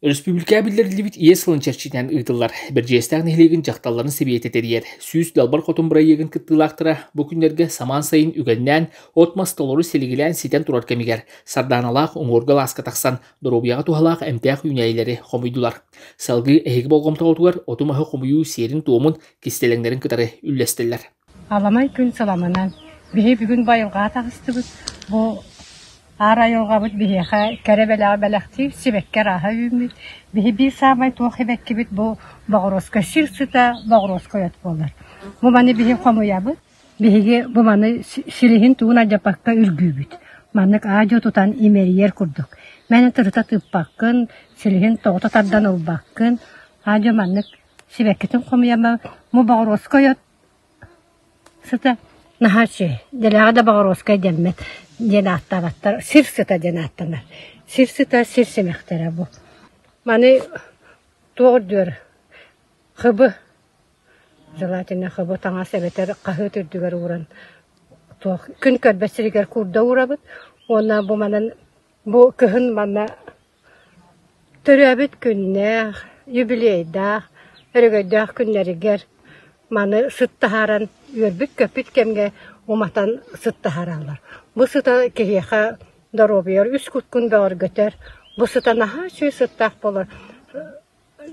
Өрөспүүбүлүкэҕэ биллэриллибит Ийэ сылын чэрчитинэн ыытыллар Бэрдьигэстээх нэһилиэгин дьахталларын сэбиэтэ тэрийэр 100 далбар хотун бырайыагын кыттыылаахтара бу күннэргэ самаан сайын үгэннээн, от-мас толору силигилээн ситэн турар кэмигэр Сардааналаах уҥуоргу алааска тахсан доруобуйаҕа туһалаах эмтээх үүнээйилэри хомуйдулар. Салгыы эһиги болҕомтоҕутугар оту-маһы хомуйуу сиэрин-туомун, кистэлэҥнэрин кытары үллэстэллэр. Аламай күн сыламынан биһи бүгүн байылҕа таҕыстыбыт. Бу Аар айылҕабыт биһиэхэ кэрэ бэлэҕи бэлэхтиир, сибэкки арааһа үүммүт. Биһи биир саамай туох сибэккибит бу боҕуруоска сир сыта боҕуруоска от буолар. Бу маны биһи хомуйабыт. Биһиги бу маны силиһин тугун алдьаппакка үргүүбүт. Маннык аа-дьуо тутан имэрийэр курдук. Мээнэ тырыта тыыппаккын, силиһин тоҕута тардан ылбаккын. Аа-дьуо маннык сибэккитин хомуйама. Бу боҕуруоска от Сыта наһаа үчүгэй, дэлэҕэ да боҕоруоскай дэммэт диэн ааттаабаттар, сир сыта диэн ааттанар. Сир сыта сир симэхтэрэ бу. Маны туох үрдүгэр хыбы, желательно хыбы таҥас эбэтэр хаһыат үрдүгэр ууран туох күн көрбөт сиригэр куурда уурабыт уонна бу манан бу кыһын манна Төрөөбүт күннээх, юбилейдаах, өрөгөйдөөх күннэригэр маны сыт таһааран үөрбүт-көппүт кэмҥэ уматан сыт таһаараллар. Бу сыта киһиэхэ доруобуйар үс куткун бөҕөргөтөр. Бу сыта наһаа үчүгэй сыттаах буолар.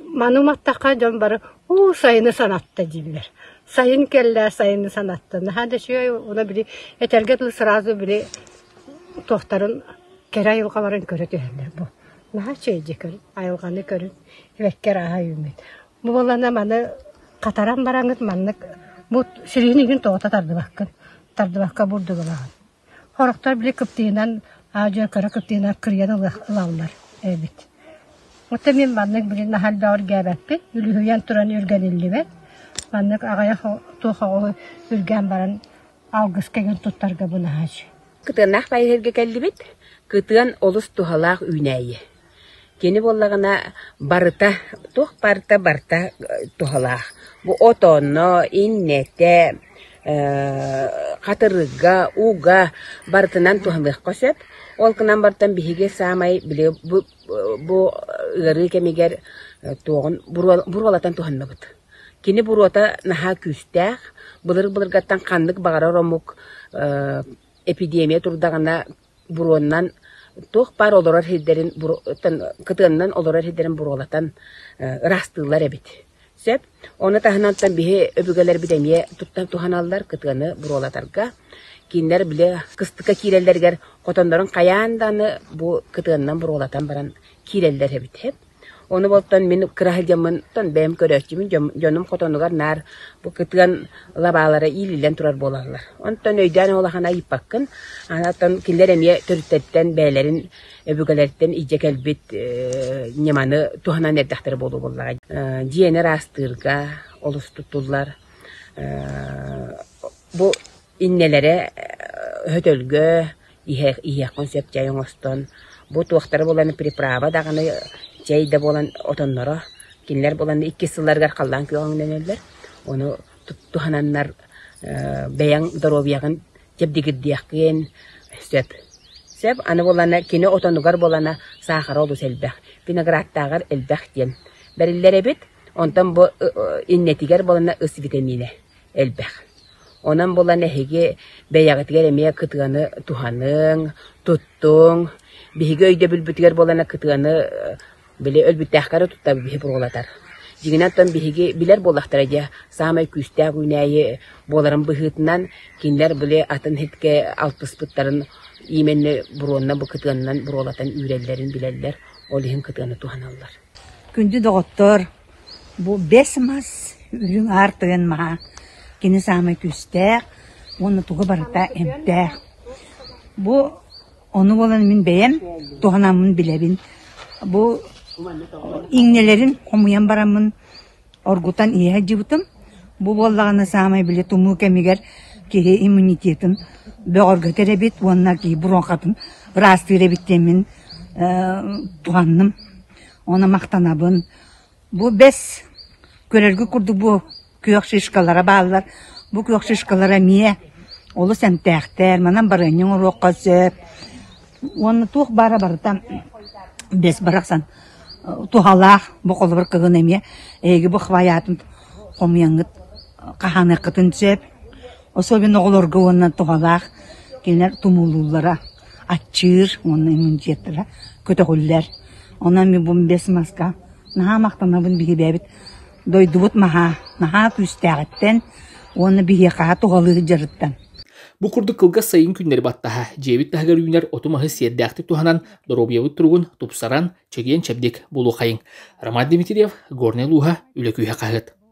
Маны уматтахха дьон бары уу сайыны санатта дииллэр. Сайын кэллэ, сайыны санатта. Наһаа да үчүгэй уна били этэргэ дылы сразу били туохтарын кэрэ айылҕаларын көрө түһэллэр бу. Наһаа үчүгэй дьэ көр, айылҕаны көрүн, сибэкки арааһа үүммүт. Бу буоллаҕына маны хатаран бараҥҥыт маннык бу силиһин иһин тоҕута тардыбаккын, тардыбакка бурдук ылаҕын. Сорохтор били кыптыйынан аа-дьуо кыра кыптыйынан кырыйан ылаллар эбит. Оттон мин маннык били наһаа элбэҕи үргээбэппин, үлүһүйэн туран үргэниллибэт. Маннык аҕыйах туох оҕоһу үргээн баран алгыска игин туттарга бу наһаа үчүгэй. Кытыаннаах баайыһырга кэллибит. Кытыан олус туһалаах үүнээйи. Кини буоллаҕына барыта, туох барыта барыта туһалаах. Бу отоно, иннэтэ, хатырыга, уга барытынан туһаныахха сөп. Ол гынан барытын биһиги саамай били бу бу ыарыы кэмигэр туоҕун буруолатан туһанныбыт. Кини буруота наһаа күүстээх, былыр-былыргаттан ханнык баҕарар омук эпидемия турдаҕына буруоннан туох баар олорор сирдэрин кытыаннан олорор сирдэрин буруолатан ыраастыыллар эбит. Сөп. Ону таһынантан биһи өбүгэлэрбит эмиэ туттан туһаналлар кытыаны буруолатарга. Кинилэр били кыстыкка киирэллэригэр хотоннорун хайаан да аны бу кытыаннан буруолатан баран киирэллэр эбит. Ону болтон мин кыра сылдьаммын бэйэм көрөөччүбүн, дьонум хотонугар наар бу кытыан лабаалара иилиллэн турар буолаллар. Онтон өйдөөн улахан айыппаккын. Оттон кинилэр эмиэ төрүттэриттэн бэйэлэрин өбүгэлэриттэн илдьэ кэлбит ньыманы туһанан эрдэхтэрэ буолуо буоллаҕа. Дьиэни ыраастыырга олус туттуллар. Бу иннэлэрэ өтөлгө иһиэххин сөп чэй оҥостон, бу туохтара буолан приправа даҕаны чэй да буолан отонноро кинилэр буолан иккис сылларыгар халлаан күөҕэ өҥнөнөллөр. Ону туһананнар бэйэҥ доруобуйаҕын чэбдигирдиэххин сөп. Сөп аны буоллаҕына кини отонугар буоллаҕына саахара олус элбэх, виноградтааҕар элбэх диэн бэриллэр эбит. Онтон бу иннэтигэр буоллаҕына ыс витаминэ элбэх. Онон булан эһиги бэйэҕитигэр эмиэ кытыаны туһаныҥ, туттуҥ. Биһиги өйдөбүлбүтүгэр буолана кытыаны били өлбүттээххэ эрэ туттабыт биһи буруолатар. Дьиҥинэн оттон биһиги билэр буоллахтара дьэ саамай күүстээх үүнээйи буоларын быһыытынан кинилэр били атын иһиткэ алтыспыттарын именно буруонна бу кытыанынан буруолатан үүрэллэрин билэллэр, ол иһин кытыаны туһаналлар. Күндү доҕоттор, Бу бэс мас үрүҥ аар тойон маһа кини саамай күүстээх уонна туга барыта эмтээх. Бу ону буолан мин бэйэм туһанаммын билэбин. Бу иҥнэлэрин хомуйан бараммын оргутан иһэ сылдьыбытым. Бу буоллаҕына саамай били тумуу кэмигэр киһи иммунитетын бөҕөргөтөр эбит уонна киһи бронхатын ыраастыыр эбит диэммин туһанным. Уонна махтанабын. Бу бэс көрөргө курдук бу күөх шишкалара бааллар. Бу күөх шишкалара эмиэ олус эмтээхтэр, манан барыанньа оҥоруохха сөп. Уонна туох баара барыта бэс барахсан. Туһалаах бу холобур кыһын эмиэ эһиги бу хвоятын хомуйаҥҥыт хаһааныаххытын сөп. Особенно оҕолорго уонна туһалаах кинилэр тумуулууллара аччыыр уонна иммунитеттара көтөҕүллэр. Онон мин бу бэс маска наһаа махтанабын биһи бэйэбит дойдубут маһа наһаа күүстээҕиттэн уонна биһиэхэ туһалыыр дьарыттан. Бу курдук кылгас сайын күннэри баттаһа, дьиэбит таһыгар үүнэр оту-маһы сиэрдээхтик туһанан, доруобуйабыт туругун тупсаран, чэгиэн-чэбдик буолуохайыҥ. Роман Дмитриев, Горнай улууһа, Үлэ күүһэ хаһыат.